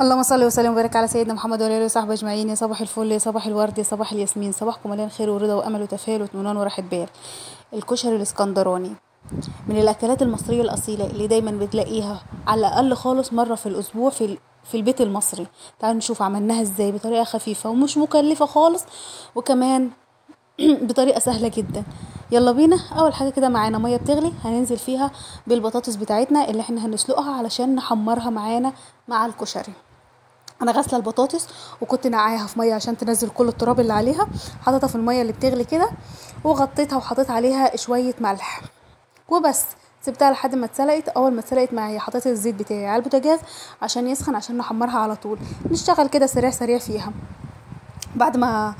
اللهم صل وسلم وبارك على سيدنا محمد وعلى اله وصحبه اجمعين. يا صباح الفل، يا صباح الورد، يا صباح الياسمين. صباحكم مليان خير ورضا وامل وتفاؤل واطمئنان وراحة بال. الكشري الاسكندراني من الاكلات المصرية الاصيلة اللي دايما بتلاقيها على الاقل خالص مرة في الاسبوع في البيت المصري. تعالوا نشوف عملناها ازاي بطريقة خفيفة ومش مكلفة خالص، وكمان بطريقة سهلة جدا. يلا بينا. اول حاجة كده معانا مية بتغلي، هننزل فيها بالبطاطس بتاعتنا اللي احنا هنسلقها علشان نحمرها معانا مع الكشري. انا غاسله البطاطس وكنت نقعاها في مية عشان تنزل كل التراب اللي عليها، حطيتها في المية اللي بتغلي كده وغطيتها وحطيت عليها شوية ملح وبس، سبتها لحد ما اتسلقت. اول ما اتسلقت معايا حطيت الزيت بتاعي على البوتاجاز عشان يسخن، عشان نحمرها على طول. نشتغل كده سريع سريع فيها. بعد ما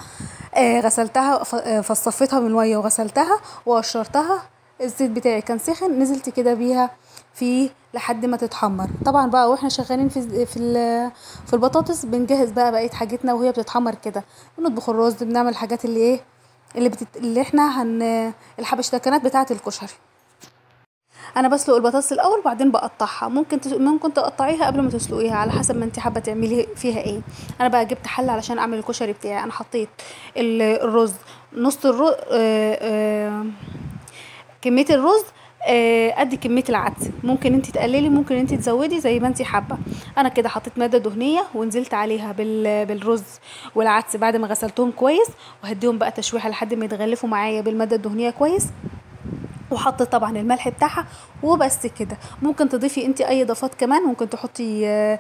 غسلتها فصفتها من المية وغسلتها وقشرتها، الزيت بتاعي كان سخن، نزلت كده بيها فيه لحد ما تتحمر. طبعا بقى واحنا شغالين في في في البطاطس بنجهز بقى بقية حاجتنا وهي بتتحمر كده، بنطبخ الرز، بنعمل الحاجات اللي ايه اللي احنا الحبشتكنات بتاعه الكشري. انا بسلق البطاطس الاول وبعدين بقطعها، ممكن تقطعيها قبل ما تسلقيها على حسب ما انت حابة تعملي فيها ايه. انا بقى جبت حله علشان اعمل الكشري بتاعي. انا حطيت الرز نص الرز، كمية الرز قد كمية العدس، ممكن انت تقللي ممكن انت تزودي زي ما انت حابة. انا كده حطيت مادة دهنية ونزلت عليها بالرز والعدس بعد ما غسلتهم كويس، وهديهم بقى تشويحه لحد ما يتغلفوا معايا بالماده الدهنية كويس، وحطيت طبعا الملح بتاعها وبس كده. ممكن تضيفي انت اي اضافات كمان، ممكن تحطي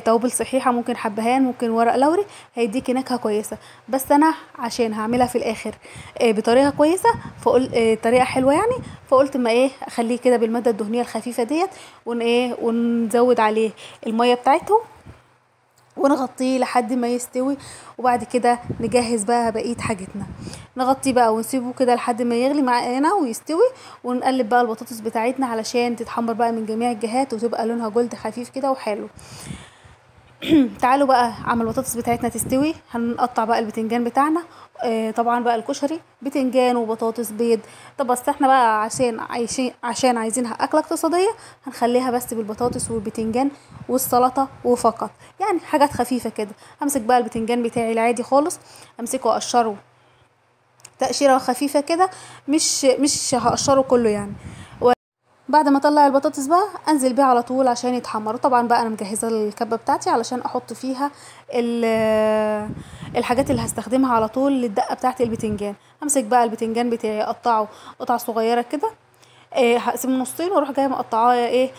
توابل صحيحه، ممكن حبهان، ممكن ورق لوري، هيديكي نكهة كويسة. بس انا عشان هعملها في الاخر بطريقة كويسة، فقل طريقه حلوة يعني، فقلت ما ايه اخليه كده بالماده الدهنية الخفيفة ديت، ون ايه ونزود عليه المية بتاعته ونغطيه لحد ما يستوي، وبعد كده نجهز بقى بقية حاجتنا. نغطيه بقى ونسيبه كده لحد ما يغلي معانا ويستوي، ونقلب بقى البطاطس بتاعتنا علشان تتحمر بقى من جميع الجهات وتبقى لونها gold خفيف كده وحلو. تعالوا بقى عم البطاطس بتاعتنا تستوي، هنقطع بقى البتنجان بتاعنا. طبعا بقى الكشري بتنجان وبطاطس بيض. طب بس احنا بقى عشان عايزينها اكله اقتصادية هنخليها بس بالبطاطس والبتنجان والسلطة وفقط، يعني حاجات خفيفة كده. همسك بقى البتنجان بتاعي العادي خالص، امسكه واقشره تقشيره خفيفة كده، مش هقشره كله يعني. بعد ما اطلع البطاطس بقى انزل بيها على طول عشان يتحمروا. طبعا بقى انا مجهزة الكبه بتاعتي علشان احط فيها الحاجات اللي هستخدمها على طول للدقه بتاعت البتنجان. همسك بقى البتنجان بتاعي اقطعه قطع صغيرة كده، هقسمه نصين واروح جاية مقطعاه ايه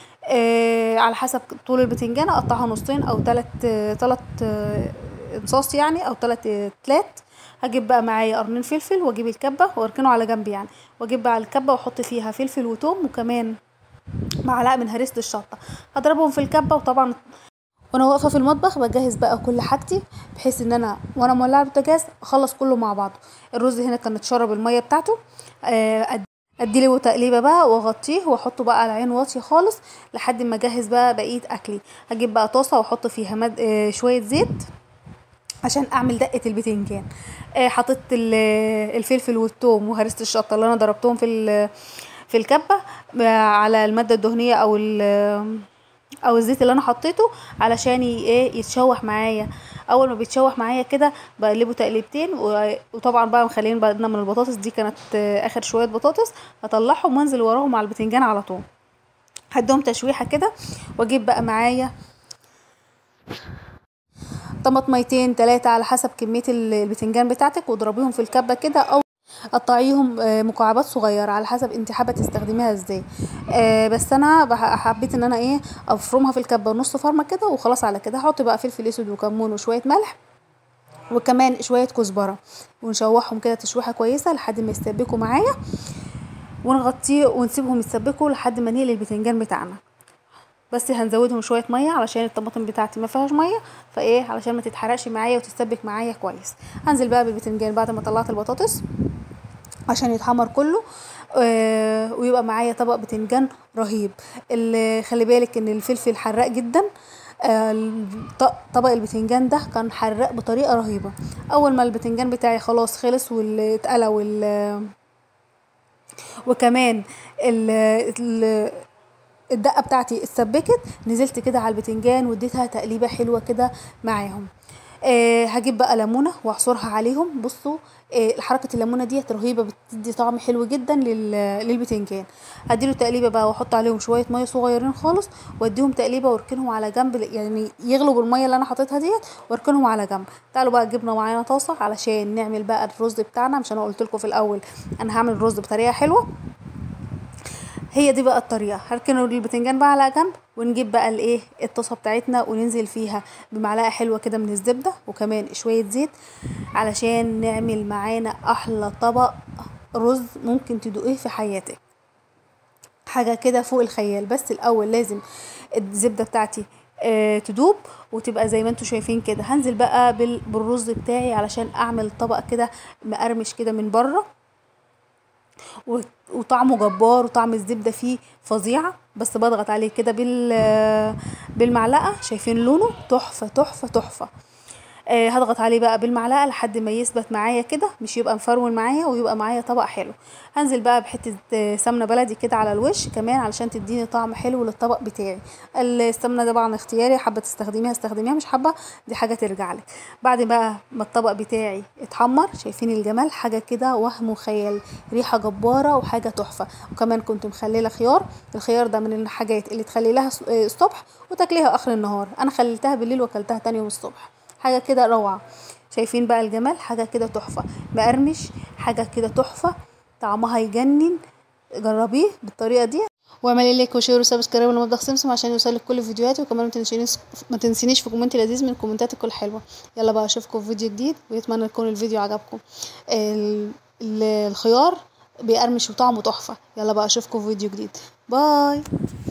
على حسب طول البتنجان، اقطعها نصين او تلات انصاص يعني، او تلات تلات. هجيب بقى معايا قرنين فلفل واجيب الكبه واركنه على جنب يعني، واجيب بقى الكبه واحط فيها فلفل وتوم وكمان معلقه من هريسه الشطه، هضربهم في الكبه. وطبعا وانا واقفة في المطبخ بجهز بقى كل حاجتي بحيث ان انا وانا مولعه البوتاجاز اخلص كله مع بعضه. الرز هنا كان اتشرب المية بتاعته، اديله تقليبه بقى واغطيه واحطه بقى على عين واطية خالص لحد ما اجهز بقى بقية اكلي. هجيب بقى طاسه واحط فيها شوية زيت عشان اعمل دقه البتنجان. حطيت الفلفل والثوم وهرسه الشطه اللي انا ضربتهم في الكبه على المادة الدهنية او الزيت اللي انا حطيته علشان ايه يتشوح معايا. اول ما بيتشوح معايا كده بقلبه تقليبتين، وطبعا بقى مخلين بالنا من البطاطس دي، كانت اخر شوية بطاطس هطلعهم وانزل وراهم على البتنجان على طول. هديهم تشويحه كده، واجيب بقى معايا طماطميتين 3 على حسب كمية البتنجان بتاعتك، واضربيهم في الكبه كده او قطعيهم مكعبات صغيرة على حسب انت حابة تستخدميها ازاي. بس انا حبيت ان انا ايه افرمها في الكبه نص فرمه كده وخلاص. على كده هحط بقى فلفل اسود وكمون وشوية ملح وكمان شوية كزبره، ونشوحهم كده تشويحه كويسة لحد ما يستبكوا معايا، ونغطيه ونسيبهم يتسبكوا لحد ما نقلي البتنجان بتاعنا. بس هنزودهم شوية مية علشان الطماطم بتاعتي ما فيهاش مية، فايه علشان ما تتحرقش معايا وتتسبك معايا كويس. هنزل بقى بالبتنجان بعد ما طلعت البطاطس عشان يتحمر كله، ويبقى معايا طبق بتنجان رهيب. اللي خلي بالك ان الفلفل حراق جدا، طبق البتنجان ده كان حراق بطريقة رهيبة. اول ما البتنجان بتاعي خلاص خلص والاتقلى وكمان الدقة بتاعتي اتسبكت نزلت كده على البتنجان واديتها تقليبه حلوة كده معاهم. هجيب بقى ليمونه واعصرها عليهم. بصوا حركة الليمونه ديت رهيبة، بتدي طعم حلو جدا للبتنجان. هديله تقليبه بقى واحط عليهم شوية مية صغيرين خالص، واديهم تقليبه واركنهم على جنب، يعني يغلوا بالمية اللي انا حطيتها ديت واركنهم على جنب. تعالوا بقى جبنا معانا طاسه علشان نعمل بقى الرز بتاعنا. مش انا قلت لكم في الاول انا هعمل الرز بطريقة حلوة؟ هي دي بقى الطريقة. هركن البتنجان بقى على جنب، ونجيب بقى الايه الطاسه بتاعتنا وننزل فيها بمعلقه حلوة كده من الزبدة وكمان شوية زيت، علشان نعمل معانا احلى طبق رز ممكن تدوقيه في حياتك، حاجة كده فوق الخيال. بس الاول لازم الزبدة بتاعتي تدوب وتبقى زي ما انتم شايفين كده. هنزل بقى بالرز بتاعي علشان اعمل طبق كده مقرمش كده من بره، وطعمه جبار وطعم الزبدة فيه فظيعة. بس بضغط عليه كده بالمعلقه، شايفين لونه تحفة تحفة تحفة. هضغط عليه بقى بالمعلقه لحد ما يثبت معايا كده، مش يبقى مفرول معايا، ويبقى معايا طبق حلو. هنزل بقى بحته سمنه بلدي كده على الوش كمان علشان تديني طعم حلو للطبق بتاعي. السمنة طبعا اختياري، حابة تستخدميها استخدميها، مش حابة دي حاجة ترجع لك. بعد بقى ما الطبق بتاعي اتحمر، شايفين الجمال، حاجة كده وهم وخيال، ريحه جبارة وحاجه تحفة. وكمان كنت مخلله خيار، الخيار ده من الحاجات اللي تخليلها الصبح وتاكليها اخر النهار. انا خليتها بالليل وكلتها تاني يوم الصبح، حاجة كده روعه. شايفين بقى الجمال، حاجة كده تحفة، مقرمش، حاجة كده تحفة، طعمها يجنن. جربيه بالطريقة دي، واعملي like و share و subscribe لمطبخ سمسم عشان يوصلك كل فيديوهاتي. وكمان ما تنسينيش في comment لذيذ من كومنتاتك الحلوة. يلا بقى اشوفكم في فيديو جديد، ويتمنى يكون الفيديو عجبكم. الخيار بيقرمش وطعمه تحفة. يلا بقى اشوفكم في فيديو جديد. bye.